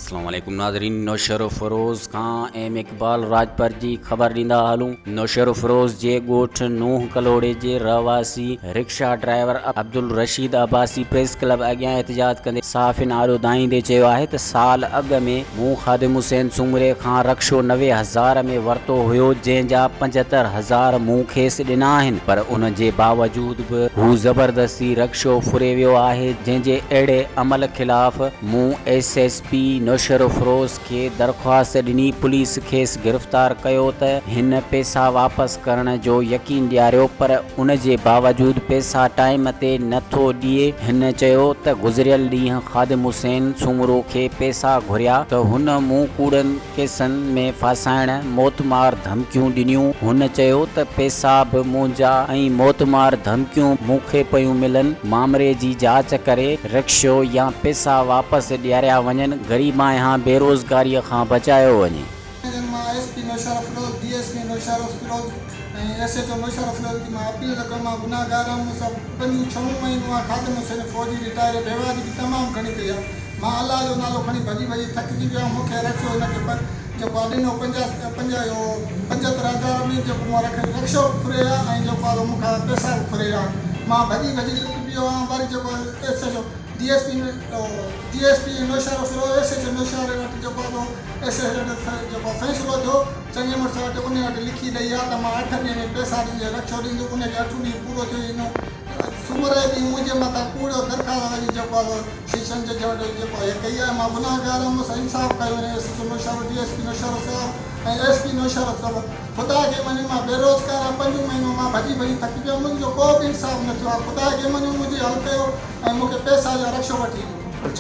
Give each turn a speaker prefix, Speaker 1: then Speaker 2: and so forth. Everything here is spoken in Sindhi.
Speaker 1: اسلام عليڪم ناظرين نوشهروفيروز کان ايم اقبال راڄپر جي خبر ڏيندا هلون نوشهروفيروز جي ڳوٺ نوح ڪلهوڙي جي رهواسي rickshaw driver Abdul Rasheed Abbasi press club اڳيان احتجاج ڪندي صحافين آڏو دانهيندي چيو آهي ته سال اڳ ۾ مون خادم حسين سومري کان رڪشو 90 هزار ۾ ورتو هيو جنهن جا 75 هزار مون کيس ڏنا آهن پر ان جي باوجود به هو زبردستي رڪشو ڦري ويو آهي جنهن جي اهڙي عمل خلاف مون ايس ايس پي نوشهروفروز کي درخواست ڏني، پوليس کيس گرفتار ڪيو ته هن پئسا واپس ڪرڻ جو يقين ڏياريو پر ان جي باوجود پئسا ٽائيم تي نه ٿو ڏئي، هن چيو ته گذريل ڏينهن خادم حسين سومرو کي پئسا گهريا ته هن مون ڪوڙن ڪيسن ۾ ڦاسائڻ، موتمار ڌمڪيون ڏنيون، هن چيو ته پئسا به منهنجا ۽ موتمار ڌمڪيون مون کي پيون ملن، مامري جي جاچ ڪري رڪشو يا پئسا واپس ڏياريا وڃن، غريب آهيان بيروزگاريء کان بچايو وڃي.
Speaker 2: جن مان S P Naushahro Feroze, D S P Naushahro Feroze ۽ S H O Naushahro Feroz کي مان اپيل ٿو ڪيان مان گناهگار آهيان مون سان پنجون ڇهون مهينو آهي خادم حسين فوجي رٽائر بيواجبي تمام گهڻي ڪئي آهي مان الله جو نالو کڻي ڀڄي ڀڄي ٿڪجي ويو آهيان مون کي رڪشو هن کي پر جيڪو آهي ڏنو پنجاهه پنج اهو 75 هزار ۾ جيڪو مون رک رڪشو به ڦري ويا ۽ جيڪو آهي مون کان پئسا به ڦري ويا مان ڀڄي ڀڄي لڪي پيو آهيان وري جيڪو S H O D S P D S P Naushahro Feroze S H O نوشهري وٽ جيڪو آهي ايس ايس وٽ جيڪو فيصلو ٿيو چڱي مڙس وٽ ان وٽ لکي ڏئي آ ته مان اٺ ڏينهن ۾ پئسا ڏيندس رڪشو ڏيندس ان کي اٺون ڏينهن پورو ٿيو هن سومر جي ڏينهن منهنجي مٿان ڪوڙ درخواست وڃي جيڪو آهي سيشن جج وٽ جيڪو هي ڪئي آهي مان گناهگار آهيان مون سان انصاف ڪيو وڃي S H O Naushahro D S P Naushahro صاحب ۽ ايس پي نوشهرو صاحب خدا کي مڃو مان بيروزگار آهيان پنجون مهينو مان ڀڄي ڀڄي ٿڪي پيو آهيان منهنجو ڪو به انصاف نه ٿيو آهي خدا کي مڃو منهنجي حل ڪيو ۽ مون کي پئسا يا رڪشو وٺي ڏيو.